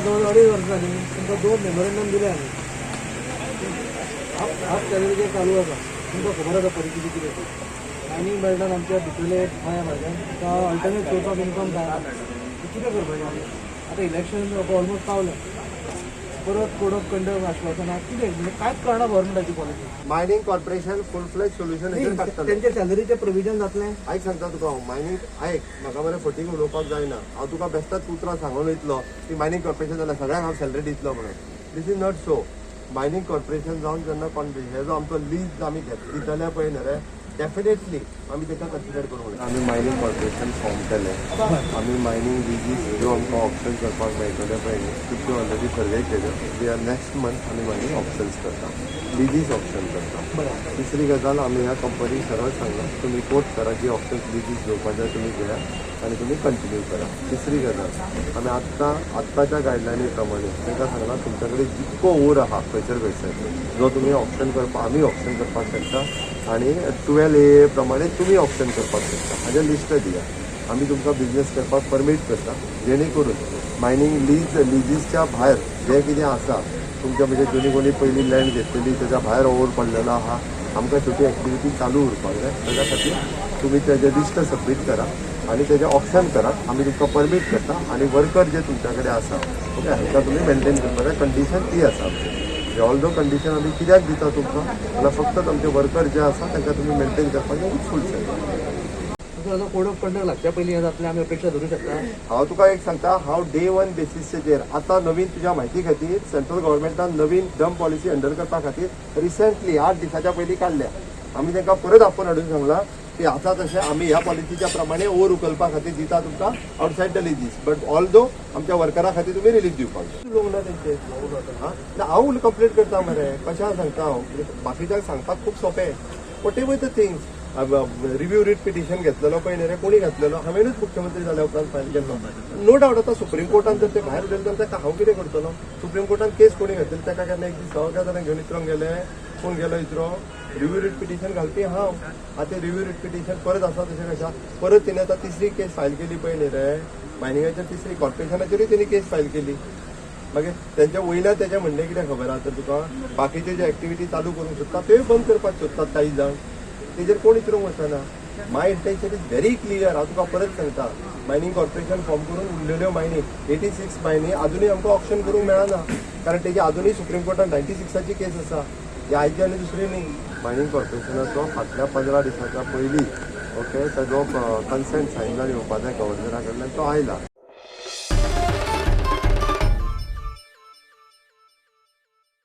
जवळ 2.5 वर्सां जालीं, तुमकां दोन मेमोरेंडम दिले आमी. हाफ हाफ सॅलरीचेर चालू आसा. तुमकां खबर आसा परिस्थिती कितें ती. मायनींग बेल्टान आमच्या भितरले गोंया भायल्यान तुका अल्टरनेट सोर्स ऑफ इन्कम काय ना. कितें करपाचें आमी आतां? इलेक्शन ऑलमोस्ट पावलें. परत कोड ऑफ कंडक्ट, आश्वासनां कितें? म्हणजे कांयच कळना गव्हर्मेंटाची policy. Mining corporation full fledge solution हेजेर काडटले. तेंचे सॅलरीचें प्रोविजन जातलें? आयक, सांगता तुका हांव. मायनींग, आयक, म्हाका मरे फटींग उलोवपाक जायना. हांव तुका बेश्टाच उतरां सांगून वयतलो की मायनींग कॉर्पोरेशन जाल्यार सगळ्यांक हांव सॅलरी दितलो म्हणून. This is not so. Mining corporation जावन जेन्ना हे जो आमचो लीज आमी घेत दितले पळय न्ही रे, डेफिनेटली आमी ताका कन्सिडर करूंक. आमी मायनींग कॉर्पोरेशन फॉर्म केलें. आमी मायनींग लिजीस ज्यो आमकां ऑक्शन करपाक मेळटले पळय न्ही, त्यो ऑलरेडी सर्वे केल्यो. We are next month आमी मायनींग ऑक्शन्स करता, लिजीस ऑक्शन करता. तिसरी गजाल, आमी ह्या कंपनीक सरळ सांगलां, तुमी कोट करा, जी ऑप्शन्स लिजीस घेवपाक जाय तुमी घेया आनी तुमी कंटिन्यू करा. तिसरी गजाल, आमी आत्तां आत्ताच्या गायडलायनी प्रमाणे तांकां सांगलां, तुमच्या कडेन जितको ओर आहा खंयसर खंयसर जो तुमी ऑक्शन करपाक, आमी ऑक्शन करपाक शकता आनी 12 ए प्रमाणे तुमी ऑक्शन करपाक शकता, हाजें लिस्ट दिया. आमी तुमकां बिजनेस करपाक परमीट करता, जेणे करून मायनींग लीज लिजीसच्या भायर जें कितें आसा तुमच्या, म्हणजे जुनी कोणी पयलीं लँड घेतलेली, तेच्या भायर ओवर पडलेलो आहा, आमकां शेवटी एक्टिविटी चालू उरपाक जाय. ताच्या खातीर तुमी तेजें लिस्ट सबमीट करा आनी तेजें ऑक्शन करा. आमी तुमकां परमीट करता आनी वर्कर जे तुमच्या कडेन आसा, ओके, हांकां तुमी मेंटेन करपाक जाय. कंडिशन ती आसा आमची. ऑल दो कंडिशन आमी कित्याक दिता तुमकां जाल्यार फक्त तुमचे वर्कर जे आसा तांकां तुमी मेंटेन करपाक जाय फूल सॅलरी. आतां कोड ऑफ कंडक्ट लागच्या पयलीं हें जातलें आमी अपेक्षा धरूं शकता? हांव तुका एक सांगता, हांव डे वन बेसिसचेर आतां नवीन तुज्या म्हायती खातीर, सेंट्रल गव्हर्मेंटान नवीन डंप पॉलिसी अंडर करपा खातीर रिसेंटली 8 दिसाच्या पयलीं काडल्या. आमी तांकां परत आपोवन हाडून सांगलां की आसा तशें आमी ह्या पॉलिसीच्या प्रमाणे ओर उखलपा खातीर दिता तुमकां outside the leases, but although आमच्या वर्करा खातीर तुमी रिलीफ दिवपाक जाय. उलोवंक ना तेंचे. हा? ना, हांव कंप्लेट करता मरे. कशें आहा सांगता हांव, बाकीच्यांक सांगपाक खूब सोंपें. Whatever the things, review writ petition घेतलेलो पळय न्ही रे, कोणी घातलेलो? हांवेंच मुख्यमंत्री जाल्या उपरांत फायल केल्लो. नो डावट, आतां सुप्रीम कोर्टान जर ते भायर उडयले जाल्यार ताका हांव कितें करतलो? सुप्रीम कोर्टान केस कोणी घातलेली? ताका केन्ना एक दीस सगळ्या जाणांक घेवन इतरोंक गेले? कोण गेलो इतरो? रिव्यू रीट पिटिशन घालपी हांव. आतां रिव्यू रीट पिटिशन परत आसा तशें कशें? परत तिणें आतां तिसरी केस फायल केली पळय न्ही रे, मायनिंगाचेर तिसरी, कॉर्पोरेशनाचेरूय तिणें केस फायल केली. मागीर तेंच्या वयल्या तेजें म्हणणें कितें खबर आसा तर तुका? बाकीचे जे एक्टिविटी चालू करूंक सोदता त्योय बंद करपाक सोदतात काही जाण. तेजेर कोण इतरूंक वचना. My intention is very clear. हांव तुका परत सांगता, मायनींग कॉर्पोरेशन फॉर्म करून उरलेल्यो मायनी, 86 मायनी अजुनूय आमकां ऑक्शन करूंक मेळना, कारण तेजी अजुनूय सुप्रीम कोर्टान 96ाची केस आसा. ही आयची आनी दुसरी न्ही. मायनींग कॉर्पोरेशनाचो फाटल्या 15 दिसाच्या पयलीं, ओके, ताजो कन्सेंट सायन जावन येवपा जाय गव्हर्नरा कडल्यान, तो आयला.